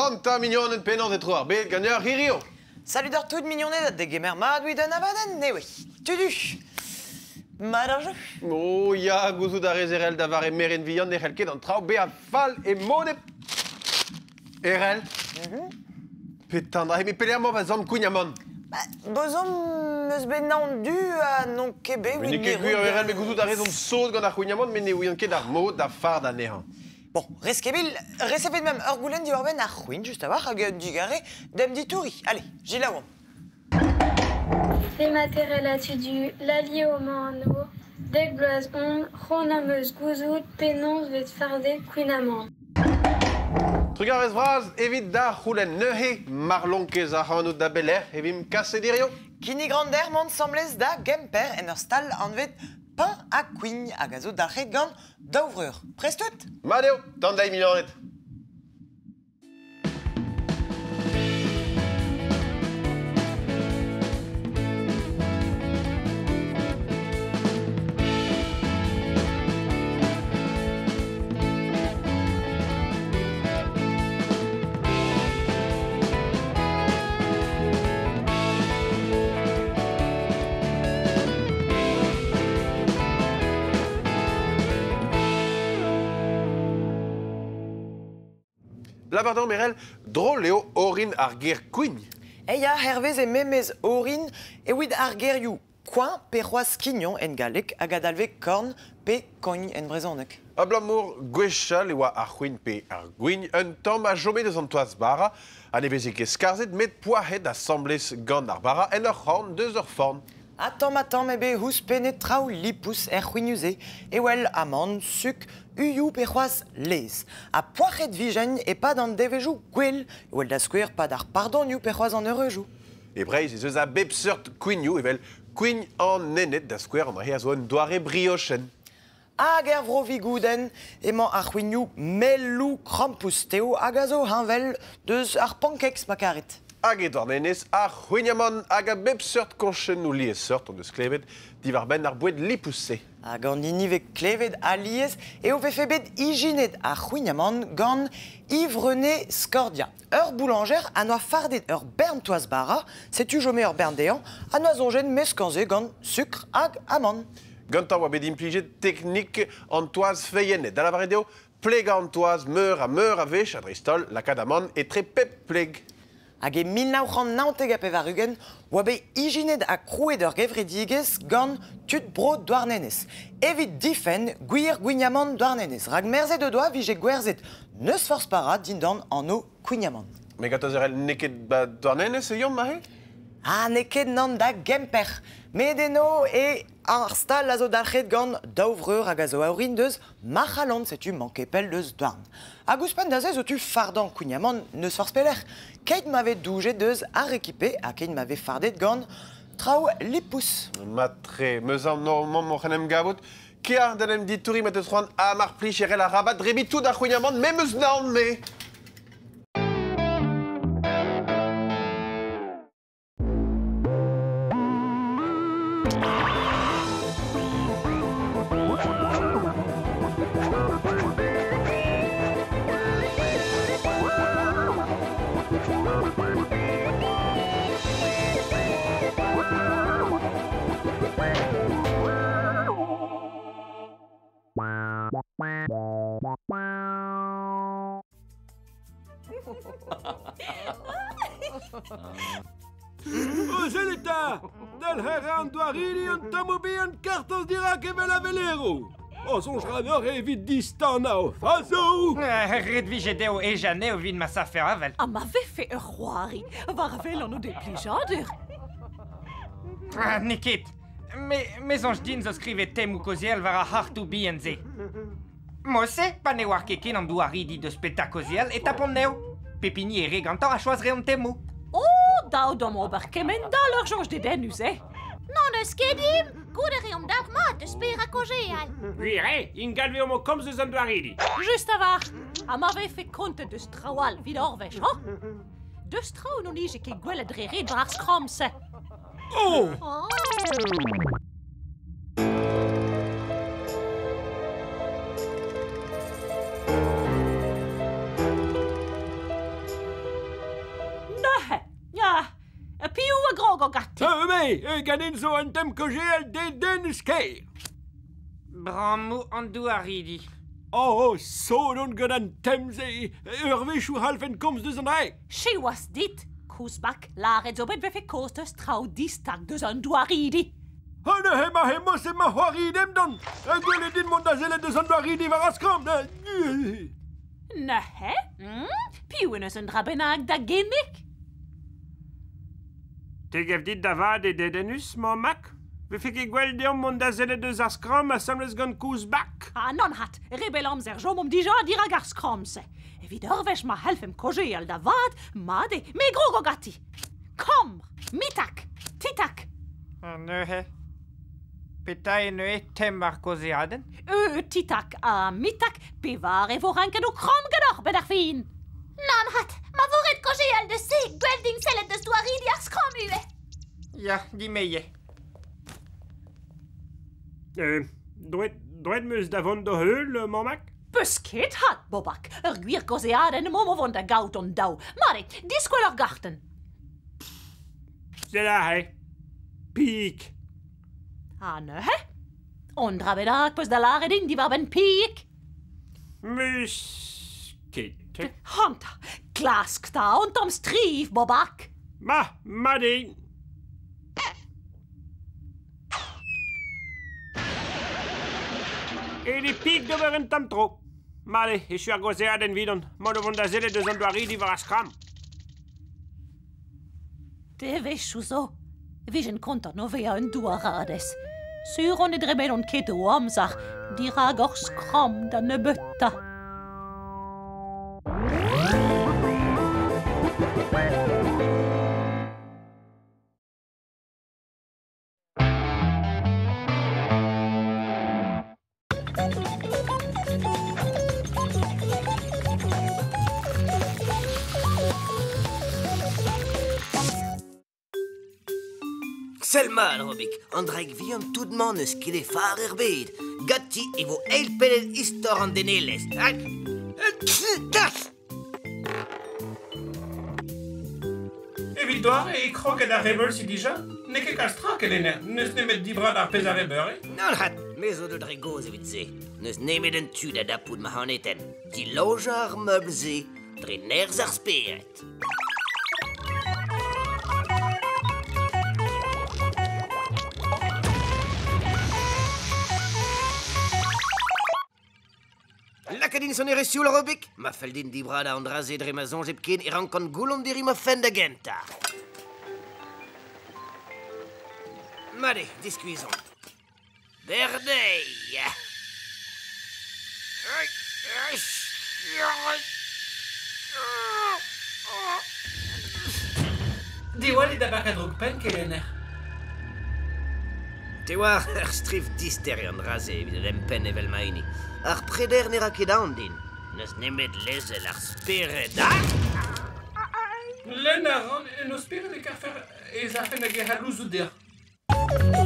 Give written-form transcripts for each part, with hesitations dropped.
Ac'hanta mignoned penaos e tro ar bed ganeoc'h hirio. Salud ar tout mignoned ha degemer mat evit un abadenn nevez. Tudu. Mat ar jeu. Oh ya, gouzout a rez Erell da vare merenn vihan ne c'hell ket an traoù bezañ fall e mod Erell Petra an dra met pelec'h emañ va zamm kouign-amann? Ba, bozomp eus bet naon du ha n'on ket bet Mais n'eo ket gwir Erell, met gouzout a rez on sot gant ar c'houign-amann met ne ouian ket ar mod da fardañ anezhañ. Bon, reskebil, resevit mem ur goulenn diwar-benn ar c'houign just a-walc'h hag un digarez d'em ditouriñ. Allez, selaouomp. Emañ latu Lali emañ anv, dek bloaz on, c'hoant am eus gouzout penaos 'vez fardet kouign-amann. Trugarez vras evit da c'houlenn neuze marlonkez ac'hanout da belec'h e vimp kaset hirio. Kinnig ran dec'h mont 'sambles da Gemper en ur stal anvet Pain ha Kouign hag a zo dalc'het gant daou vreur. Prest out? Mat eo, d'an deiz mignoned. Lavar Merel, drol eo orin ar ger kouign. Eya, hervez e memez orin evit ar gerioù koañ pe c'hoazh kignon en galleg hag adalve korn pe kogn en brezhoneg. Abalamour gwechall e oa ar c'houign pe ar gwign un tamm a chome deus an toaz bara ha ne veze ket skarzhet met poazhet asambles gant ar bara en ur c'horn deus ur forn. Ha tamm-ha-tamm eo bet ouzhpennet traoù lipous er c'houignoù-se, evel amann, suk, uioù pe c'hoazh laezh. Ha poac'het 'vijent e-pad an devezhioù gwell, evel da skouer 'pad ar pardonioù pe c'hoazh an eureujoù. E Breizh ez eus a bep seurt kouignoù evel kouign an Ened da skouer an dra-se a zo un doare briochenn. Hag er vro Vigoudenn emañ ar c'houignoù melloù krampouz-tev hag a zo heñvel deus ar pancakes ma karit. Hag e Douarnenez ar c'houign-amann hag a bep seurt koñchennoù liesseurt hon eus klevet diwar-benn ar boued lipous-se. Hag an hini 'vez klevet alies eo 'vefe bet ijinet ar c'houign-amann gant Yves-René Scordia, ur boulañjer ha 'noa fardet ur bern toaz bara, setu chome ur bern dezhañ, ha 'noa soñjet meskañ-se gant sukr hag amann. Gantañ oa bet implijet teknik an toaz feilhennet, da lavaret eo plegañ an toaz meur ha meur a wech, ha dreist-holl lakaat amann etre pep pleg. Hag e 1999 oa bet ijinet ha krouet ur gevredigezh gant tud bro Douarnenez evit difenn gwir gouign-amann Douarnenez. Rak merzet o doa 'vije gwerzhet n'eus forzh para dindan anv kouign-amann. Met gantañ n'eo ket ba Douarnenez e yomp aze? Ha n'eo ket nann da Gemper. Met eno eo ar stal a zo dalc'het gant daou vreur hag a zo a-orin deus Marc'halon, setu manket pell deus Douarn. Hag ouzhpenn da se zo tu fardañ kouign-amann n'eus forzh pelec'h, keit ma vez doujet deus ar rekipe ha keit ma vez fardet gant traoù lipous. Mat-tre, meus aon mamm oc'h en em gavout. Kea d'en em ditouriñ ma teus c'hoant ha mar plij erell arabat drebiñ tout ar c'houign-amann, me 'm eus naon, me! Eus eta Delc'her an doaridi an tammoù bihan kartoz dirak evel aveleroù. O soñj ra deoc'h evit distanañ o fazoù. Ret vije dezho ejañ anezho evit ma savfe avel. Ha ma vefe ur c'hoari war wel an ode plijadur. Ah, n'eo ket. Me, me soñj din zo skrivet temoù kaozeal war ar c'hartoù bihan-se. Mod-se, pa ne oar ket ken an douaridi deus petra kaozeal e tapont anezho. Pep hini e re gantañ a choaz reont temoù. Oh, dav d'am ober kement-all ur soñj dedennus, eh? N'hon eus ket dimp! Goût a reomp dalc'hmat eus perak kaozeal. Gwir eo, ingal veomp o komz eus an douaridi. Just a-walc'h. Ha ma vefe kontet deus traoù all evit ur wech, hañ? Deus traoù n'on ije ket gwelet dre ret war ar skramm-se. Oh! Oh. Ganin zo un tem kaozeal dedennus-kaer. Brammoù an douaridi. Oh, sot on gant an tem-se. Ur wech o c'hallfen komz deus an dra. Siwazh dit, Kousbak, lâret zo bet vefe kaoz deus traoù distag deus an douaridi. Ha neuze ma hemañ emañ c'hoari demdan. Gwell eo din mont da sellet deus an douaridi war ar skramm. Neuze, piv en deus un dra bennak da ginnig? Te gav dit da vat eo dedennus, mañ Mac? Vefe ket gwell deomp mont da sellet eus ar skramm asambles gant Kousbak? Ah nann 'hat, re bell amzer chomomp dija dirak ar skramm-se. Evit ur wech ma c'hellfemp kaozeal da vat, mat eo, me 'grogo ganti. Kambr, mitak, titak. Ha neuze? Petra eo neuze tem ar kaozeadenn? Titak ha mitak, pevare e vo renket ho kramm ganeoc'h 'benn ar fin? Nann 'hat, ma vo ret kaozeal deus se, gwell din sellet deus douaridi ar skramm ivez. Ya, din-me ivez. Droed, droed 'm eus da vont d'ho heul, mañ Mac? Peus ket 'hat, Bobak. Ur gwir gaozeadenn emaomp o vont da gaout hon daou. Mat eo, diskwel ur gartenn. Sell aze. Pik. Ha neuze? Un dra bennak 'peus da lâret din diwar-benn pik? 'Meus ket. Ac'hanta, klask 'ta un tamm striv, Bobak. Ma, mat eo. Aet eo pik d'ober un tamm tro. Mat eo, echu ar gaozeadenn 'vidon. Emaon o vont da sellet eus an douaridi war ar skramm. Devezhioù zo e vijen kontant o vezañ un douaradez. Sur on ne dremenont ket o amzer dirak hor skramm da nebeutañ. Sell mat, Robic, an draig vihan tout-mañ n'eus ket he far er bed. Ganti e vo eilpennet istor an denelezh. Evit doare e kroget ar reveulzi dija? N'eo ket kalz tra kelenner, n'eus nemet dibrad ar pezh a rebeure. Nann 'vat, me zo deut re gozh evit se. N'eus nemet un tu da dapout ma c'hanetenn. Dilojañ ar meubl-se dre nerzh ar spered. Lakaet din sonerezh sioul, Robic. Ma fell din dibradañ an dra-se dre ma soñj hepken e rankan goullonderiñ ma fenn da gentañ. Mat eo, diskuizhomp. Berdeiñ! Diwallit da bakañ droug-penn, kelenner. Te oar, ur striv dister eo an dra-se evit un empenn evel ma hini. Ar preder ne ra ket aon din. N'eus nemet lezel ar spered ha... Lenn a ran en ho spered e karfer ez afen da gerc'hat louzoù deoc'h.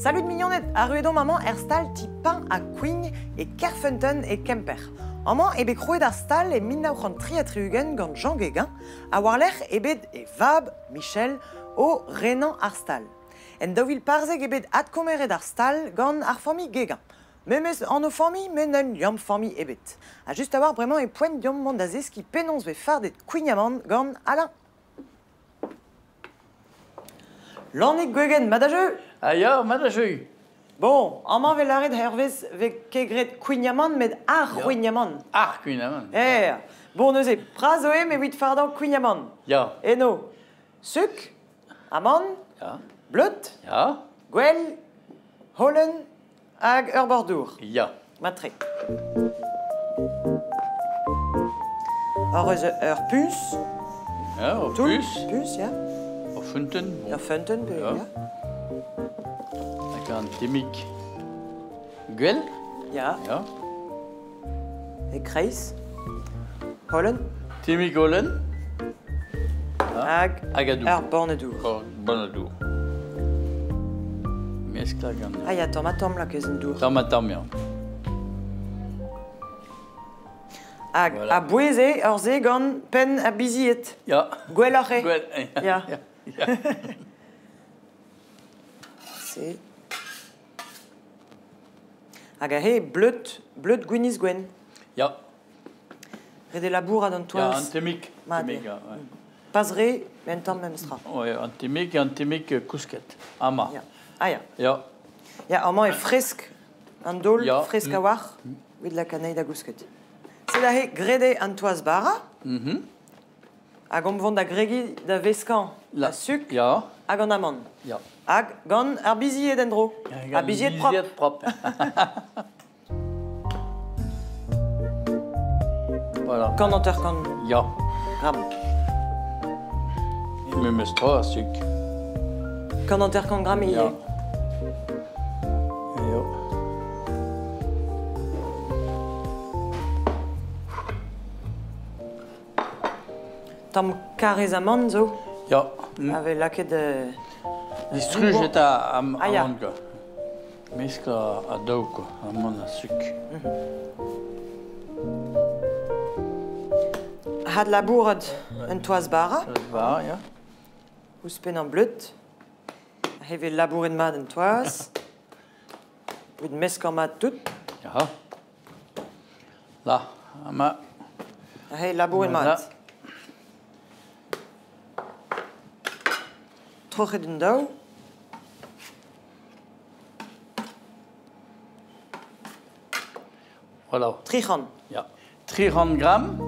Salud mignoned, arruet omp amañ er stal ti Pain ha Kouign e Kerfeunteun e Kemper. Amañ eo bet krouet ar stal e 1963 gant Jean Guéguin ha war-lerc'h eo bet e vab, Michel, o renañ ar stal. En 2014 eo bet adkomeret ar stal gant ar familh Guéguin. Memes anv familh met un liamm familh ebet. Ha just a-walc'h bremañ eo poent deomp mont da zeskiñ penaos 'vez fardet kouign-amann gant Alain. Lannig Gwegen, mat da jeu? Ah ya, mat da jeu. Bon, amañ 'vez lâret hervez 'vez ket graet kouign-amann met ar c'houign-amann. Ar c'houign-amann. Eh, bon neuze, pra zo eo evit fardañ kouign-amann. Ya. Eno, suk, amann, Ya. bleud, Ya. gwell, holen hag ur bordour. Ya. Mat-tre. Hor eus ur puñs. Ya, ur Toull, puñs. Puñs, ya. Ur feunteun. Bon. Ur feunteun, pe, Ya. ya. Hag an temmig gwell. Ya. Ya. E-kreiz. Holen. Temmig holen. Hag Hag a dour. ur banne dour. Ur banne dour. Mesklañ gant... Ah ya, tamm-ha-tamm lakaez an dour. Tamm-ha-tamm, ya. Hag Voilà. a-bouez eo ur se gant penn ha bizied. Ya. Gwelloc'h eo. Gwell, Ya. ya. Ya. Se. Hag aze bleud, bleud gwinizh gwenn. Ya. Ret eo labourat an Ya, toaz. an tammig. Mat Tammig, eo. ya, ouais. Pas re, met un tamm memes tra. Ouais, an tammig, an tammig kousket. Amañ. Ya. Ah ya. Ya. Ya, amañ eo fresk an daol, Ya. fresk a-walc'h, evit lakaat anezhi da gousket. Sed aze graet eo an toaz bara. Hag omp vont da gregiñ da veskañ La. a suk Ya. hag an amann. Ya. Hag gant ar bizied en-dro. Ar bizied propr. Bizied propr. Voilà. Kant 50 Ya. gramm. Memes tra a suk. 150 gramm Ya. ivez. Ya. Tamm karrez amann zo. Ya. A vez lakaet... Distrujet a am, Ah, ya. amann, quoi. Mesk a daou, quoi. Amann a suk. Had labourat un toaz bara. Toaz bara, ya. Ouzhpenn an bleud. He vez labouret mat an toaz. Evit meskañ mat tout. Ya. La, ama. He labouret Voilà. mat. Troc'het un daou. Voilà. 300. Ya. 300 gramm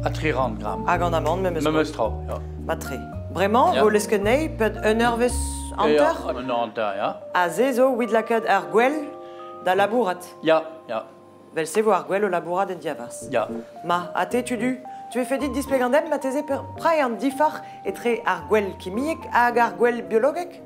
ha 300 gramm. Hag an amann memes Memes tra, ya. Mat-tre. Bremañ, Ya. vo lesket anezhi pet un eurvezh hanter. Ya, un hanter, ya. Ha se zo evit lakaat ar gwell da labourat. Ya, ya. Vel se vo ar gwell o labourat en diabarzh. Ya. Ma, ha te, Tudu, tu es fait dit displegañ demp marteze per prae an difar etre ar gwell kimiek hag ar gwell biologek?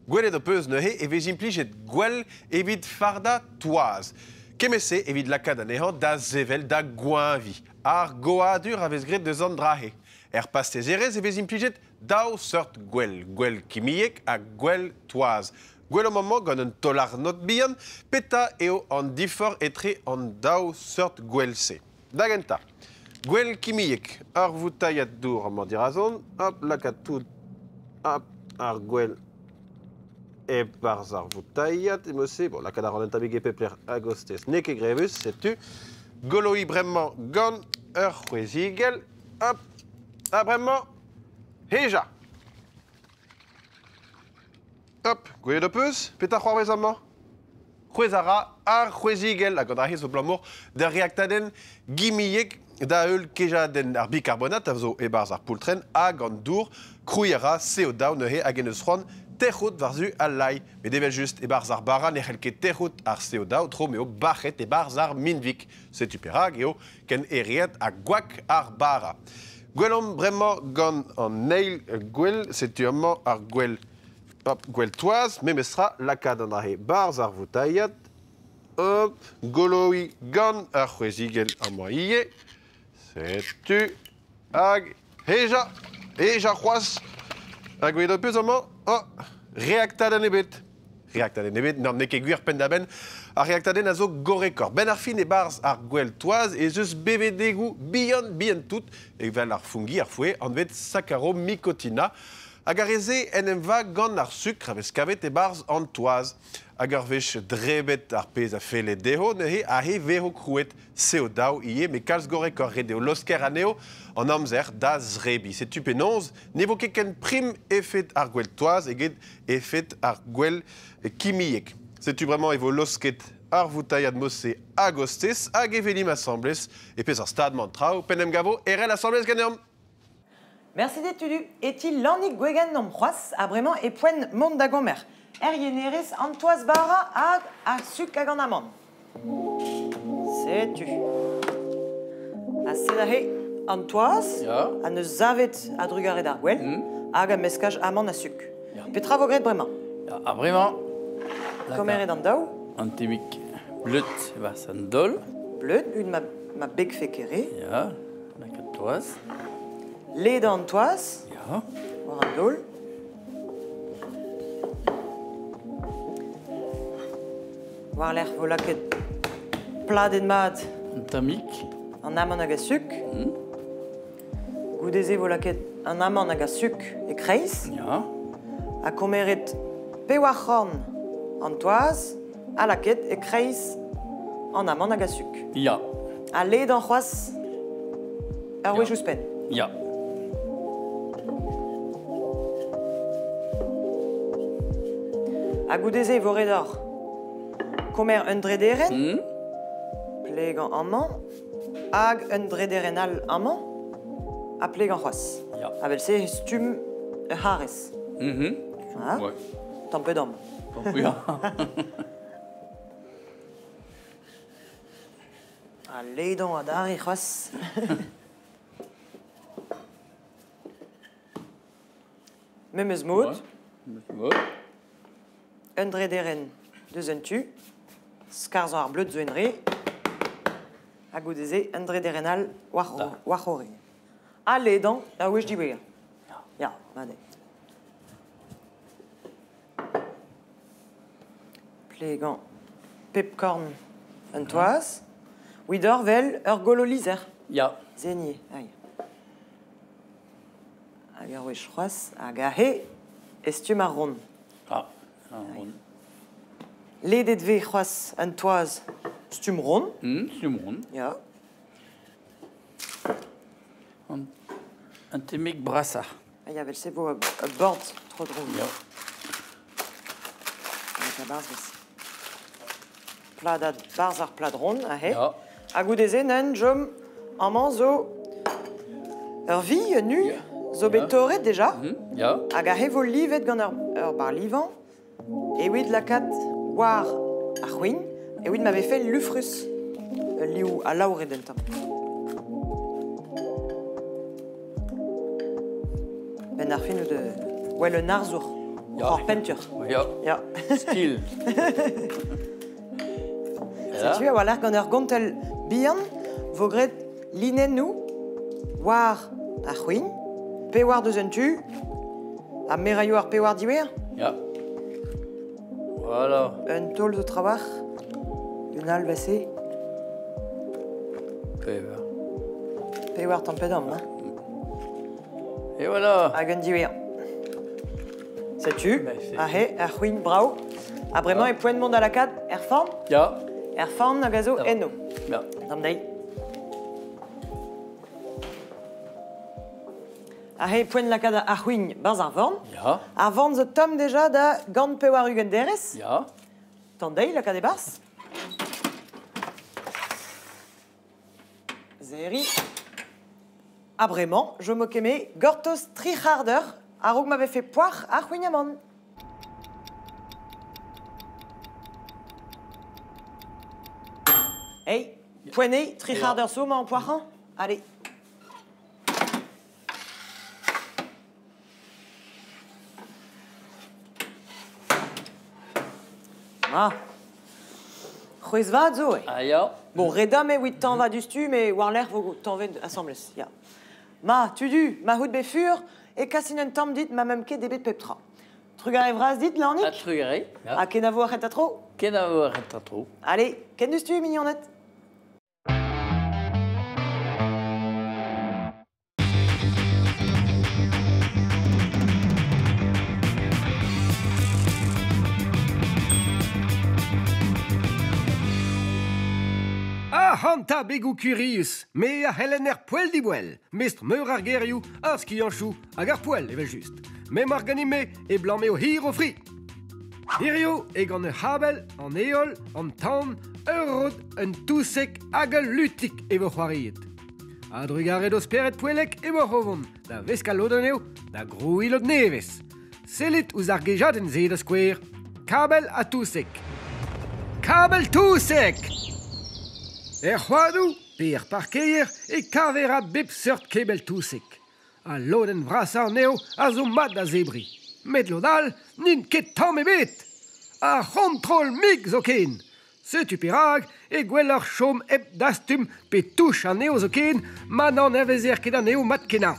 Gwelet ho peus neuze e vez implijet gwell evit fardañ toaz. Kement-se evit lakaat anezhañ da sevel da goañviñ. Ar goadur a vez graet deus an dra-se. Er pastezerezh e vez implijet daou seurt gwell, gwell kimiek ha gwell toaz. Gwell amañ gant un taol-arnod bihan, petra eo an diforc'h etre an daou seurt gwell-se. Da gentañ, gwell kimiek, ur voutailhad dour amañ dirazon, hop, lakaat tout, hop, ar gwell e-barzh ar voutailhad, eme-se, bon, lakaat a ran un tammig e pep lec'h a-gostez, n'eo ket grevus, setu, goloi bremañ gant ur c'hwezigell, hop, ha bremañ, hejañ. Hop, gwelet ho peus, petra c'hoarvez amañ? C'hwez a ra ar c'hwezigell hag an dra-se zo abalamour da reaktadenn gimiek da heul kejadenn ar bikarbonat a zo e-barzh ar poultrenn hag an dour krouiñ a ra CO2 neuze hag en eus c'hoant tec'hout war-zu al lailh. Met evel-just e-barzh ar bara ne c'hell ket tec'hout ar CO2 tro m'eo bac'het e-barzh ar minvig. Setu perak eo ken ereet ha gwak ar bara. Gwellomp bremañ gant an eil gwell, setu amañ ar gwell. Hop, gwell toaz, memes tra, lakaat an dra-se barzh ar voutailhad. Hop, goloi gant ar c'hwezigell amañ ivez. Setu hag hejañ, hejañ c'hoazh. Hag gwelet ho peus amañ, oh, reaktadenn ebet. Reaktadenn ebet, n'eo ket gwir penn-da-benn. Ar reaktadenn a zo gorrekoc'h. Ben ar fin e-barzh ar gwell toaz ez eus bevedegoù bihan, bihan tout, evel ar fungi, ar foue, anvet Saccharomycotina. Hag ar re-se en em va gant ar sukr a vez kavet e-barzh an toaz. Hag ar wech drebet ar pezh a felle dezho, neuze a he vezo krouet CO2 ivez, met kalz gorrekoc'h ret eo laosker anezho an amzer da zrebiñ. Setu penaos ne vo ket ken prim efed ar gwell toaz eget efed ar gwell kimiek. Setu bremañ e vo laosket ar voutailhad mod-se a-gostez hag e velimp asambles e pezh ar stad-mañ traoù p'en em gavo erell asambles ganeomp. Merci dit Tudu. Eti Lannig Gwegen am c'hoazh ha bremañ e poent mont da gomer. Er yenerez an toaz bara hag ar suk hag an amann. Setu. Ha sed aze an toaz, Ya. ha neus zavet a drugarez ar gwell, hag a meskaj amann ha suk. Ya. Petra vo graet bremañ? Ya, ha bremañ. Komeret an daou, An tammig bleud e-barzh an daol. bleud, un ma begfe kere. Ya, lakaat toaz. Ledañ an toaz, Ya. war an daol. War-lerc'h vo lakaet pladenn mat. Un tammig. An amann hag a suk. Goude-se vo lakaet an amann hag a suk e-kreiz. Ya. Ha komeret pewar c'horn an toaz ha lakaet e-kreiz an amann hag a suk. Ya. Ha ledañ c'hoazh ur wech ouzhpenn. Ya. Ha goude-se e vo ret deoc'h komer un drederenn, plegañ amañ, hag un drederenn all amañ, ha plegañ c'hoazh. Ya. Ha vel-se e stumm ur c'harrez. Ha? Ouais. Tamm pe damm. Ya. Ha ledañ adarre c'hoazh. Memes mod. Memes mod. Un drederenn deus un tu, skarzhañ ar bleud zo en re, ha goude-se un drederenn all war war c'horre. Ha ledañ ur wech diwezhañ. Ya, mat eo. Plegañ pep korn un toaz, widor 'vel ur golo-lizher. Ya. Zenier, ai. Hag ur wech c'hoazh, hag aze e stumm ar ront. Ah, ar ront. Ledet 'vez c'hoazh un toaz stumm ront. Stumm ront. Ya. Un tammig brasoc'h. Ah ya, vel-se 'vo ur bord tro-dro. Ya. Hag a-barzh 'vez. Pladad 'barzh ar plad ront aze. Ya. Ha goude-se neuze chom amañ zo ur vi, un u, zo bet torret dija. Ya. Hag aze 'vo livet gant ur barr-livañ evit lakaat war ar c'hwign, evit ma vefe lufrus, ul liv alaouret un tamm. Benn ar fin out well un arzour, ur pentur. Ya. Ya. Stil. Setu a-walc'h gant ur gontell bihan 'vo graet linennoù war ar c'hwign, pewar deus un tu, ha me 'raio ar pewar diwezhañ. Ya. Voilà. Un taol zo trawalc'h, un all 'vel-se. Pewar. Pewar tamm pe damm, hein. Et voilà. Hag un diwezhañ. Setu, aze, ar c'hwign brav. Ha bremañ e poent mont da lakaat er forn? Ya. Er forn hag a zo eno. Ya. Dam dezhi. Aze e poent lakaat ar c'hwign 'barzh ar forn. Ya. Ar forn zo tomm deja da 180 derez. Ya. Tamm dezhi lakaat e-barzh. Zeri. Ha bremañ, chom keme gortoz tri c'hard eur a-raok ma vefe poac'h ar c'hwign-amann. Hey, poent eo, tri c'hard eur zo 'mañ an poac'hañ. Allez. Ah. C'hwezh vat zo, eo. Ah ya. Bon, re domm eo evit tañva diouzhtu, met war-lerc'h 'vo tañvet asambles, ya. Ma, tudu, ma c'hout bet fur, e kasin un tamm dit ma meump ket debret pep tra. Trugarez vras dit, Lanig. Ha trugarez. Ya. Ha kenavo ar c'hentañ tro. Kenavo ar c'hentañ tro. Allez, ken diouzhtu, mignoned. Ac'hanta begoù kurius, me ar c'helenner poell-diboell, mestr meur ar gerioù, ar skianchoù hag ar poell evel-just. M'emañ ganime e blam eo hir o fri. Hirio e gant ur c'habell, an heol, an tan, ur rod, un touseg hag ul lutig e vo c'hoariet. A-drugarez d'ho spered poellek e vo o vont da veskañ lod anezho da grouiñ lod nevez. Sellit ouzh ar gejadenn-se da skouer. Kabell ha touseg. Kabell touseg! Er c'hoadoù pe er parkeier e kaver a bep seurt kebell-touseg. Al lodenn vrasañ anezho a zo mat da zebriñ. Met lod all n'int ket tamm ebet. Ar c'hontrol-mik zoken. Setu perak eo gwelloc'h chom hep dastum pe touch anezho zoken ma n'anavezer ket anezho mat-kenañ.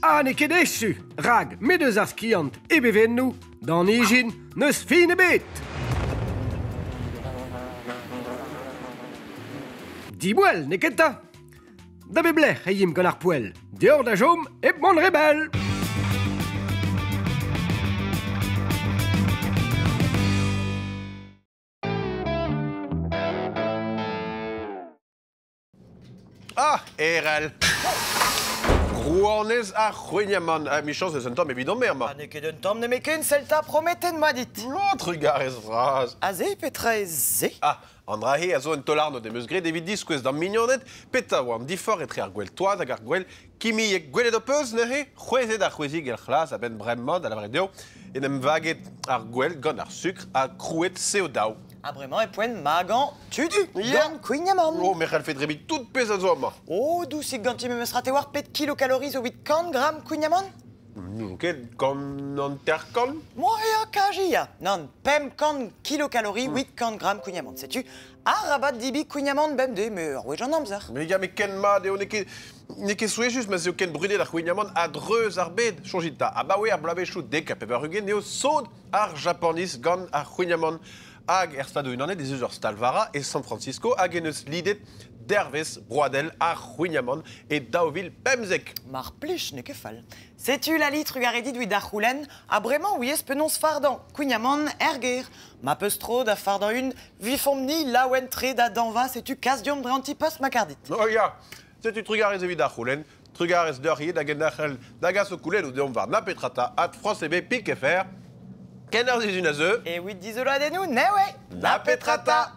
Ha n'eo ket echu, rak m'he deus ar skiant e bevennoù, d'an ijin n'eus fin ebet. Diboell, n'eo ket 'ta? Da bep lec'h e yimp gant ar poell. Deoc'h da chom hep mont re bell! Ah, Erel! Rouanez ar c'hwignaman. Ah, michañs eus un tamm evidon-me amañ. Ha n'eo ket un tamm nemetken, sell 'ta, prometet 'ma dit. Oh, trugarez vras. Aze, petra eo se? Ah, an dra-se a zo un taol-arnod em eus graet evit diskouez d'am mignoned petra oa an diforc'h etre ar gwel toaz hag ar gwel kimiek. Gwelet ho peus neuze? C'hwezhet ar c'hwezigell c'hlas a-benn bremañ, da lavaret eo en em vaget ar gwel gant ar sukr ha krouet CO2. Ha bremañ e poent magañ tudu gant kouign-amann. Oh, me c'hallfe drebiñ tout pezh a zo amañ. Oh, dousik ganti memes tra, te oar pet kilokalori zo evit 100 gramm kouign-amann? N'ouzon ket, gant 50? Moi eo kaji, ya. Nann, 500 kilokalori, 800 gramm kouign-amann. Setu arabat dibi kouign-amann bemdez, me ur wech an amzer. Mais ya, mais ken mat eo, n'eo ket, n'eo ket souezhus ma 'z eo ken brudet ar c'houign-amann a-dreuz ar bed. Soñjit 'ta, abaoe ar bloavezhioù 90 eo sot ar Japaniz gant ar c'houign-amann. Hag er Stadoù-Unanet ez eus ur stal-vara e San Francisco hag en deus lidet dervezh broadel ar c'houign-amann e 2015. Mar plij, n'eo ket fall. Setu Lali trugarez dit evit ar c'houlenn, ha bremañ ouiez penaos fardañ kouign-amann er gêr. Ma peus tro da fardañ un, vifomp-ni laouen-tre da dañva, setu kas deomp dre an ti-post ma kar dit. Oh ya, setu trugarez evit ar c'houlenn, trugarez deoc'h ivez da genderc'hel da gas ho koulennoù deomp war na petra 'ta at franceb.fr. Ken ar sizhun a zeu. Evit dizoloadennoù, newe! Na petra 'ta!